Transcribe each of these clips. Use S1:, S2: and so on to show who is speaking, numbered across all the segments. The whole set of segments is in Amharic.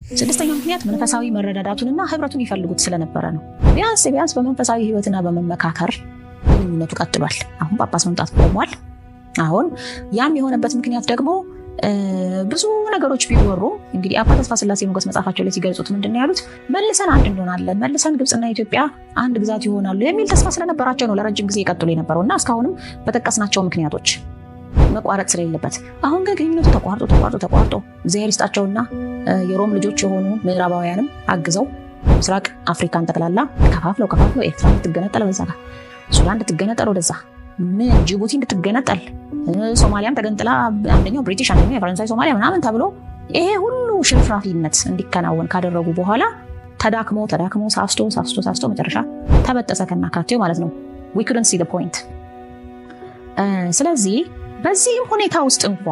S1: ስድስተኛው ምክንያት መንፈሳዊ መረዳዳቱንና ህብረቱን ይፈልጉት ስለነበረ ነው። ቢያንስ ቢያንስ በመንፈሳዊ ህይወትና በመመካከር ግንኙነቱ ቀጥሏል። አሁን ጳጳስ መምጣት ቆሟል። አሁን ያም የሆነበት ምክንያት ደግሞ ብዙ ነገሮች ቢወሩ፣ እንግዲህ አባ ተስፋ ስላሴ ሞገስ መጽሐፋቸው ላይ ሲገልጹት ምንድን ነው ያሉት? መልሰን አንድ እንሆናለን፣ መልሰን ግብፅና ኢትዮጵያ አንድ ግዛት ይሆናሉ የሚል ተስፋ ስለነበራቸው ነው ለረጅም ጊዜ የቀጥሉ የነበረው እና እስካሁንም በጠቀስናቸው ምክንያቶች መቋረጥ ስለሌለበት። አሁን ግን ግንኙነቱ ተቋርጦ ተቋርጦ ተቋርጦ፣ እግዚአብሔር ይስጣቸውና የሮም ልጆች የሆኑ ምዕራባውያንም አግዘው ምስራቅ አፍሪካን ጠቅላላ ከፋፍለው ከፋፍለው፣ ኤርትራ እንድትገነጠል በዛ ጋር፣ ሱዳን እንድትገነጠል ወደዛ፣ ምን ጅቡቲ እንድትገነጠል፣ ሶማሊያም ተገንጥላ አንደኛው ብሪቲሽ አንደኛው የፈረንሳይ ሶማሊያ ምናምን ተብሎ ይሄ ሁሉ ሽርፍራፊነት እንዲከናወን ካደረጉ በኋላ ተዳክሞ ተዳክሞ፣ ሳስቶ ሳስቶ ሳስቶ መጨረሻ ተበጠሰ ከናካቴው ማለት ነው። We couldn't see the point። ስለዚህ በዚህም ሁኔታ ውስጥ እንኳ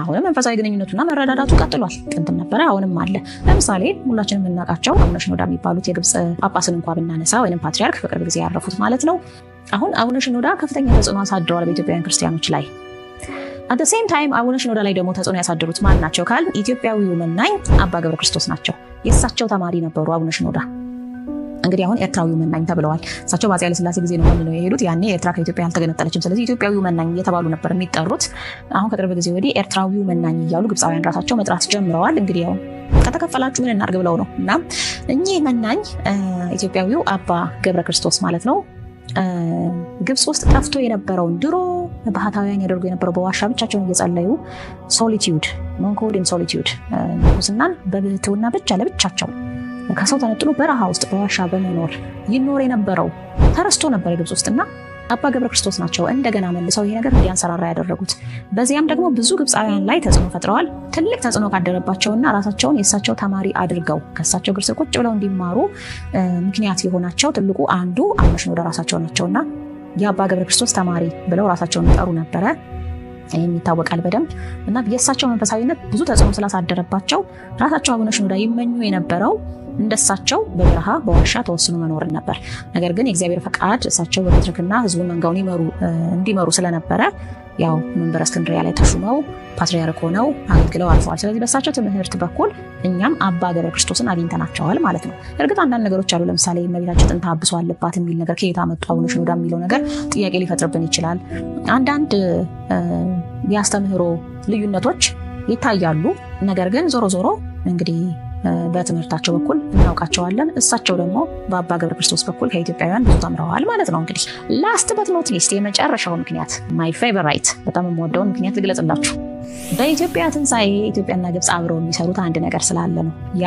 S1: አሁንም መንፈሳዊ ግንኙነቱና መረዳዳቱ ቀጥሏል። ጥንትም ነበረ፣ አሁንም አለ። ለምሳሌ ሁላችንም የምናውቃቸው አቡነ ሽኖዳ የሚባሉት የግብፅ ጳጳስን እንኳ ብናነሳ፣ ወይም ፓትሪያርክ፣ በቅርብ ጊዜ ያረፉት ማለት ነው። አሁን አቡነ ሽኖዳ ከፍተኛ ተጽዕኖ አሳድረዋል በኢትዮጵያውያን ክርስቲያኖች ላይ። At the same time አቡነ ሽኖዳ ላይ ደግሞ ተጽዕኖ ያሳደሩት ማን ናቸው ካልን ኢትዮጵያዊው መናኝ አባ ገብረ ክርስቶስ ናቸው። የእሳቸው ተማሪ ነበሩ አቡነ ሽኖዳ። እንግዲህ አሁን ኤርትራዊው መናኝ ተብለዋል። እሳቸው በአፄ ኃይለሥላሴ ጊዜ ነው ነው የሄዱት። ያኔ ኤርትራ ከኢትዮጵያ አልተገነጠለችም። ስለዚህ ኢትዮጵያዊው መናኝ እየተባሉ ነበር የሚጠሩት። አሁን ከቅርብ ጊዜ ወዲህ ኤርትራዊው መናኝ እያሉ ግብፃውያን ራሳቸው መጥራት ጀምረዋል። እንግዲህ ያው ከተከፈላችሁ ምን እናድርግ ብለው ነው። እና እኚህ መናኝ፣ ኢትዮጵያዊው አባ ገብረ ክርስቶስ ማለት ነው፣ ግብፅ ውስጥ ጠፍቶ የነበረውን፣ ድሮ ባህታውያን ያደርጉ የነበረው በዋሻ ብቻቸውን እየጸለዩ solitude፣ monkhood in solitude፣ ምንኩስናን በብህትውና ብቻ ለብቻቸው ከሰው ተነጥሎ በረሃ ውስጥ በዋሻ በመኖር ይኖር የነበረው ተረስቶ ነበር የግብፅ ውስጥና አባ ገብረ ክርስቶስ ናቸው እንደገና መልሰው ይሄ ነገር እንዲያንሰራራ ያደረጉት። በዚያም ደግሞ ብዙ ግብፃውያን ላይ ተጽዕኖ ፈጥረዋል። ትልቅ ተጽዕኖ ካደረባቸውና ራሳቸውን የእሳቸው ተማሪ አድርገው ከእሳቸው እግር ስር ቁጭ ብለው እንዲማሩ ምክንያት የሆናቸው ትልቁ አንዱ አቡነ ሽኖዳ ራሳቸው ናቸውና የአባ ገብረ ክርስቶስ ተማሪ ብለው ራሳቸውን ይጠሩ ነበረ። ይህም ይታወቃል በደንብ። እና የእሳቸው መንፈሳዊነት ብዙ ተጽዕኖ ስላሳደረባቸው ራሳቸው አቡነ ሽኖዳ ይመኙ የነበረው እንደሳቸው በበረሃ በዋሻ ተወስኖ መኖርን ነበር። ነገር ግን የእግዚአብሔር ፈቃድ እሳቸው በፕትርክና ህዝቡን መንጋውን እንዲመሩ ስለነበረ ያው መንበረ እስክንድርያ ላይ ተሹመው ፓትርያርክ ሆነው አገልግለው አልፈዋል። ስለዚህ በእሳቸው ትምህርት በኩል እኛም አባ ገብረ ክርስቶስን አግኝተናቸዋል ማለት ነው። እርግጥ አንዳንድ ነገሮች አሉ። ለምሳሌ እመቤታችን ጥንተ አብሶ አለባት የሚል ነገር ከየት አመጡ አቡነ ሽኖዳ የሚለው ነገር ጥያቄ ሊፈጥርብን ይችላል። አንዳንድ የአስተምህሮ ልዩነቶች ይታያሉ። ነገር ግን ዞሮ ዞሮ እንግዲህ በትምህርታቸው በኩል እናውቃቸዋለን። እሳቸው ደግሞ በአባ ገብረ ክርስቶስ በኩል ከኢትዮጵያውያን ብዙ ተምረዋል ማለት ነው። እንግዲህ last but not least የመጨረሻው ምክንያት፣ my favorite፣ በጣም የምወደውን ምክንያት ልግለጽላችሁ። በኢትዮጵያ ትንሣኤ ኢትዮጵያና ግብፅ አብረው የሚሰሩት አንድ ነገር ስላለ ነው። ያ